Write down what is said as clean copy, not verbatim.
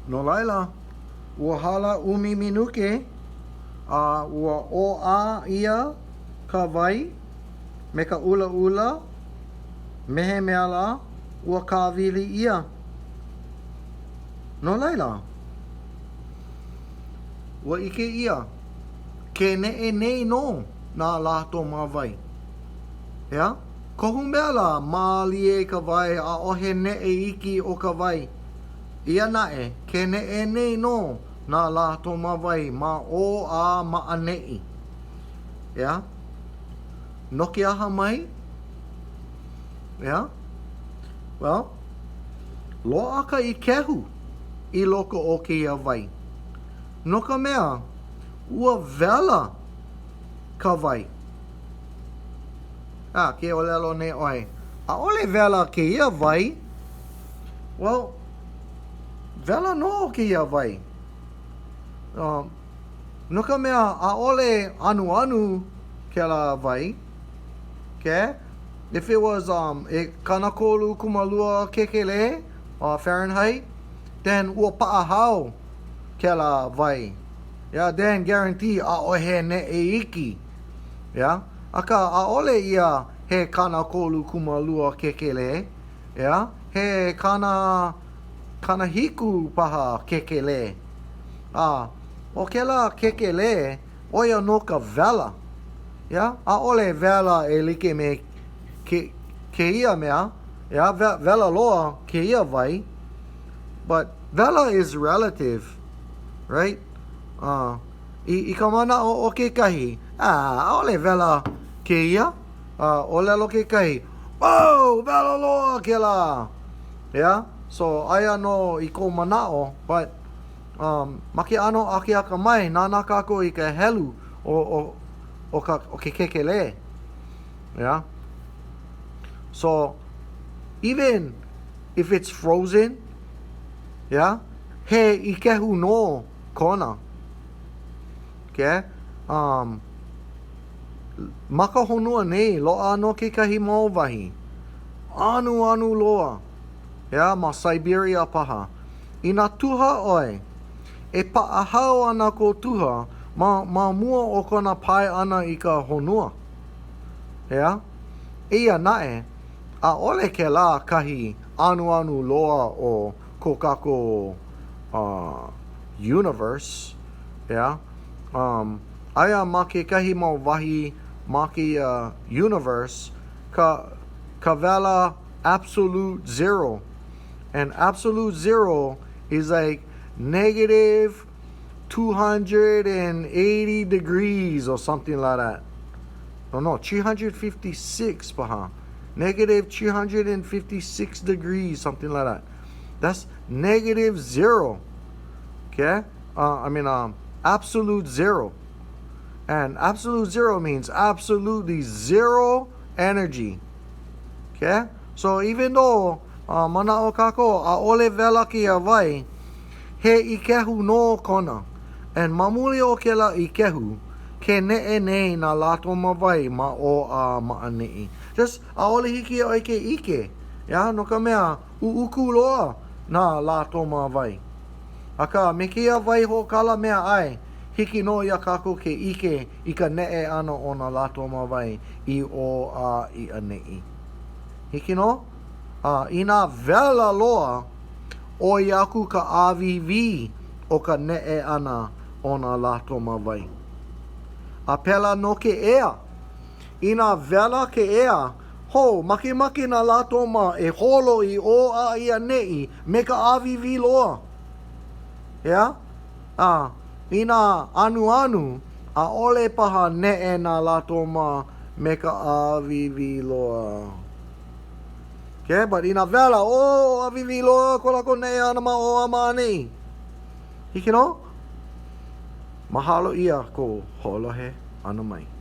No laila, ua hala ʻumi minuke a ua ʻōʻā ʻia ka wai me ka ʻulaʻula me he mea lā ua kāwili ʻia. No laila, ua ʻike ʻia ke neʻe nei nō nā lātoma wai. ʻEā? Kohu mea lā, mālie ka wai, ʻaʻohe neʻe iki o ka wai. Eia naʻe, ke neʻe nei nō nā lātoma wai ma ʻō a ma ʻaneʻi. ʻEā? No ke aha mai? ʻEā? Well, loaʻa ka ikehu i loko o kēia wai. No ka mea, ua wela ka wai. A, ke ʻōlelo nei ʻoe, ʻaʻole wela kēia wai. Well, wela nō kēia wai. Um, no ka mea, ʻaʻole anuanu kēlā wai. Okay? If it was um, e 30 kūmālua kekelē uh, Fahrenheit, then ua paʻahao kēlā wai. Yeah, then guarantee ʻaʻohe neʻe iki. Yeah? Akā, ʻaʻole ia he 30 kūmālua kekelē. Yeah? He kana, 70 paha kekelē. A, ʻo kēlā kekelē, ʻo ia nō ka wela. Yeah? ʻAʻole wela e like me ke, kēia mea. Yeah? Wela loa kēia wai. But wela is relative, right? Uh, i, i ka manaʻo o kekahi, ah, ʻaʻole wela kēia. Uh, ʻōlelo kekahi, oh, wela loa kēlā. Yeah? So, aia nō i kou manaʻo, but um, ma ke ʻano akeakamai, nānā kākou i ka helu o, o, o, ka, o ke kekelē. Yeah? So, even if it's frozen, yeah, he ikehu nō kona. Okay? Um, ma ka honua nei, loaʻa nō kekahi mau wahi. Anuanu loa. Yeah, ma Siberia paha. Inā tuha ʻoe, e paʻahao ana kou tuha ma, ma mua o kona pae ʻana i ka honua. ʻEā? Eia naʻe, ʻaʻole kēlā kahi anuanu loa o ko kākou uh, universe, ʻeā? Um, aia ma kekahi mau wahi ma kēia universe ka, ka wela absolute zero. And absolute zero is like negative 280 degrees or something like that. No, no, 356 paha. Negative 356 degrees, something like that. That's negative zero. Okay? Uh, I mean, um, absolute zero. And absolute zero means absolutely zero energy. Okay? So even though uh, manaʻo kākou ʻaʻole wela kēia wai, he ikehu nō kona. And ma muli o kēlā ikehu, ke neʻe nei nā lātoma wai ma ʻō a ma ʻaneʻi. Just ʻaʻole hiki iā ʻoe ke ʻike, yeah? no ka mea, ʻuʻuku loa nā lātoma wai. Akā, me kēia wai hoʻokala meaʻai, hiki nō iā kākou ke ʻike i ka neʻe ʻana o nā lātoma wai i ʻō a i ʻaneʻi. Hiki nō? A inā wela loa, ʻoi aku ka ʻāwīwī o ka neʻe ʻana o nā lātoma wai. A pēlā nō ke ea. Inā wela ke ea, hō, makemake nā lātoma e holo i ʻō a i ʻaneʻi me ka ʻāwīwī loa. ʻEā? A inā anuanu, ʻaʻole paha neʻe nā lātoma me ka ʻāwīwī loa. Okay, but inā wela, oh, ʻāwīwī loa ko lākou neʻe ʻana ma ʻō a ma ʻaneʻi. Hiki nō? Mahalo ʻia kou hoʻolohe ʻana mai.